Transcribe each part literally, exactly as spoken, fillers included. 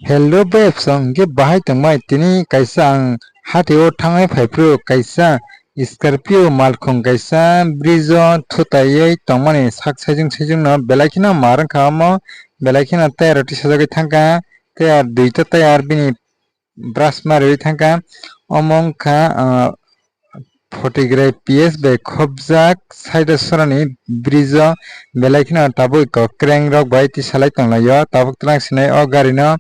Hello babes, ang khe bahai tongmai. Tini kaisa ang hatio thangwi phaiphru kaisa Scorpio malkhung kaisa bridge o thutaiwi tongmani sak saijung saijung no belai kheno mar wngkha omo, belai kheno tei roti sajagwi thangkha, tei ar duita tei ar bini brush mariwi thangkha. Omo wngkha, ah, Photograi P S bai khopjak side o sorani bridge o belai kheno tabuk kwkreng rok bai tisalai tonglaio. Tabuk twlang sinai o gari no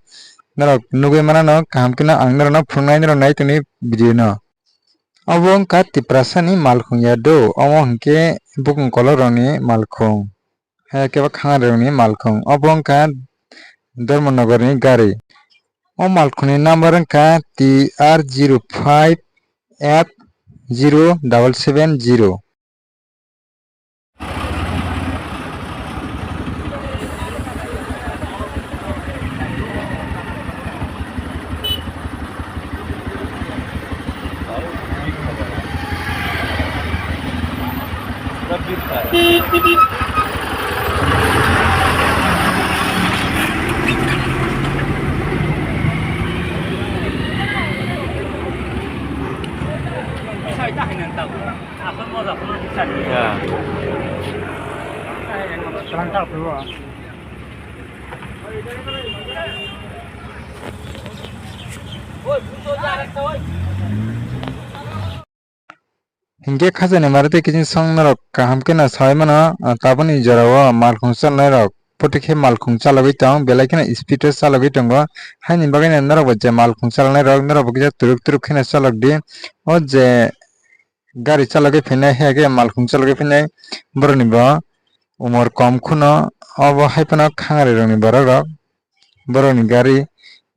norok nugwi manano, kaham kheno ang norokno phunuknai, norok nai tongni video no. Obo wngkha Tiprasa ni malkhung ya do, omo hinkhe bukung kolok rokni malkhung. Hai khe bo khangarokni malkhung. Obo wngkha Dharmanagar ni gari. O malkhungni number wngkha T R zero five F zero double seven zero. Hinkhe khajani mari tei kiching song norok kaham kheno saui mano, ah, tabukni jorao malkhung chalnai rok poti khe malkhung chalogwi tong, belai kheno speed o chalogwi tongo. Haini bagwino norok bo je malkhung chalnai rok, norok bo kisa turuk turuk kheno chalok di. O je gari chalogwi phainai, hai khe malkhung chalogwi phainai, borokni bo umor kom khuno, obo hai phano khangari rokni borok rok, borokni gari,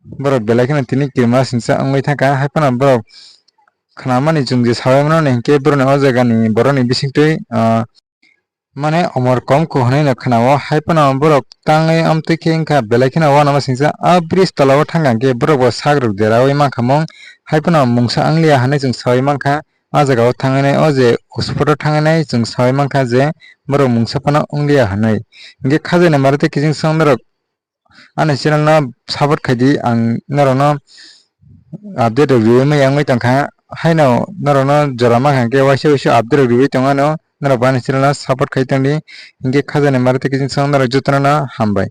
borok belai kheno tini kirima singsa wngwi thangkha, hai phano borok khnamani chwng je saui mano hinkhe borokni o jagani borokni bisingtwi, ah, mane omor kom kho hwnwi no khna-o, hai phano borok tangwi amtwi khe wngkha, belai kheno uanama singcha a bridge tola-o thangkha hinkhe borok bo sak rwk deraui mankha mung, hai phano mungsa wngliya hwnwi chwng saui mankha. A jaga-o thangwi nai, o je spot-o thangwi nai chwng saui mankha je borok mungsa phano wngliya hwnwi. Hinkhe khajani mari tei kiching song norok ani channel no support khai di, ang norok no update rok riui ma yang wi tong kha, haino norok no jora ma kha khe waisa waisa update rok riui tong ano, norok bo ani channel no support khai tong di, hinkhe khajani mari tei kiching song norok joto no hambai.